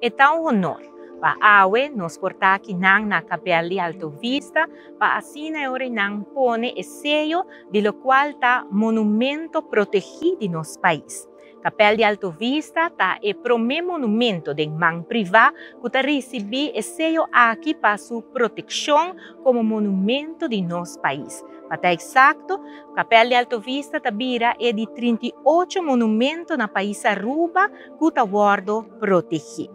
E ta un honor pa awe nos por ta akinan na Kapèl di Alto Vista pa asina e ora nan pone e seyo di lokual ta monumento protegí di nos pais. Kapèl di Alto Vista ta e promé monumento den man privá ku ta risibí e seyo aki pa su protekshon komo monumento di nos pais. Pa ta eksakto, Kapèl di Alto Vista ta bira e di 38 monumento na pais Aruba ku ta wòrdu protegí.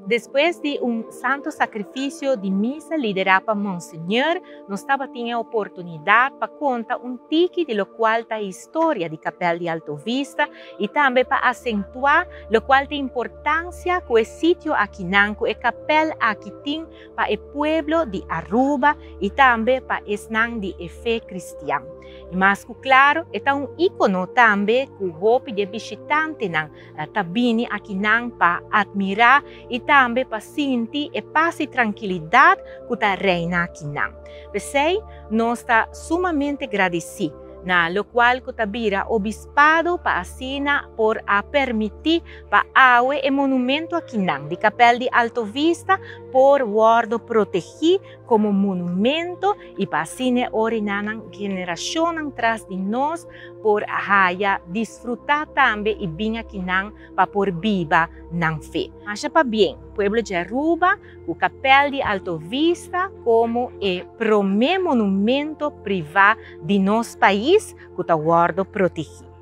Despues di un santo sakrifisio di misa liderá pa Monseñor, nos tabatin e oportunidat pa konta un tiki di lokual ta historia di Kapèl di Alto Vista i tambe pa asentuá lokual ta importansia ku e sitio akinan, ku e kapèl aki tin pa e pueblo di Aruba i tambe pa esnan di e fe kristian. I mas ku klaro e ta un íkono tambe ku hopi di e bishitantenan ta bini akinan pa admirá i tambe pa sinti e pas i trankilidat ku ta reina akinan. P'esei nos ta sumamente gradisí na lokual ku ta bira obispado pa asina por a permití pa awe e monumento akinan di Kapèl di Alto Vista por wòrdu protegí komo monumento i pa asina e orinanan generashonnan tras di nos por haya disfrutá tambe i bin akinan pa por biba nan fe. Masha pabien, pueblo di Aruba, ku Kapèl di Alto Vista komo e promé monumento privá di nos pais ku ta wòrdu protegí.